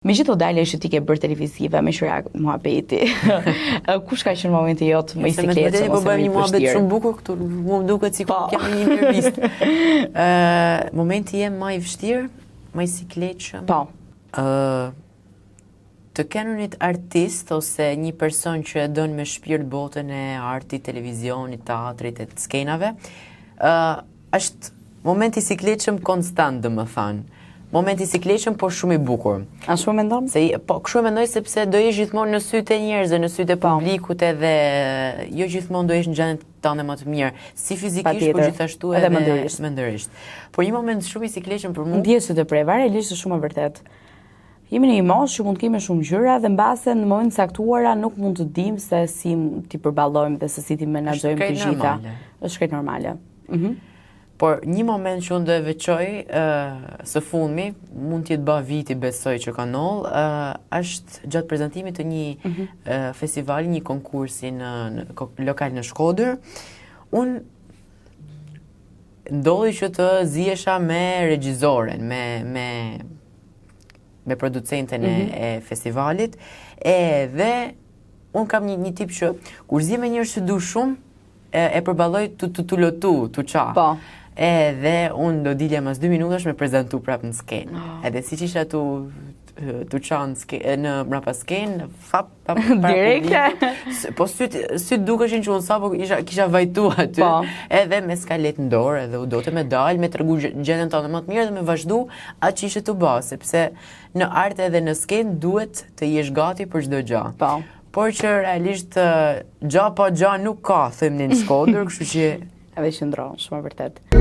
Me gjithë dalje që ti ke bërë televizive, me qëra muhabeti, kush ka qenë momenti jot më i sikletshëm po ose më i vështirë? Po bëjmë një muhabet shumë bukur këtu, mua më duket sikur po. kemi një intervistë. Ë, momenti jem më i vështirë, më i sikletshëm. Po. Ë, të qenit artist ose një person që e don me shpirt botën e artit, televizionit, teatrit e të skenave, ë është moment i sikletshëm konstant, domethënë. Moment i sikletshëm, por shumë i bukur. Ashtu mendon? Se, po, kështu e mendoj sepse do jesh gjithmonë në sytë e njerëzve, në sytë e po. publikut edhe jo gjithmonë do jesh në gjendjen tënde më të mirë, si fizikisht, por gjithashtu edhe, edhe mendërisht. mendërisht. Por një moment shumë i sikletshëm për mua. Ndjesë të preva, realisht është shumë e vërtetë. Jemi në një moshë që mund të kemi shumë gjëra dhe mbase në momente të caktuara nuk mund të dimë se si t'i përballojmë dhe se si t'i menaxhojmë të gjitha. Është krejt normale. Mhm. Mm Por një moment që unë do e veçoj uh, së fundmi, mund të jetë ba viti besoj që ka ndodhur, uh, është gjatë prezantimit të një mm -hmm. uh, festivali, një konkursi në, në lokal në Shkodër. Unë ndodhi që të zihesha me regjizoren, me me me producenten mm -hmm. e, e festivalit, edhe unë kam një, një tip që kur zihem me njerëz që du shumë, e, e përballoj tu tu tu lotu, tu qa. Po. Edhe unë do dilja mas dy minutash me prezantu prapë në skenë. Oh. Edhe siç isha tu tu qa në skenë, në mbrapa skenë, fap fap direkte. Po syt syt dukeshin që unë sapo isha kisha vajtu aty. Po. Edhe me skalet në dorë, edhe u dote me dal, me tregu gjendjen tënde më të mirë dhe me vazhdu atë që ishe tu ba, sepse në art edhe në skenë duhet të jesh gati për çdo gjë. Po. Por që realisht gja pa gja nuk ka, themi në Shkodër, kështu që edhe qëndron, shumë e vërtet.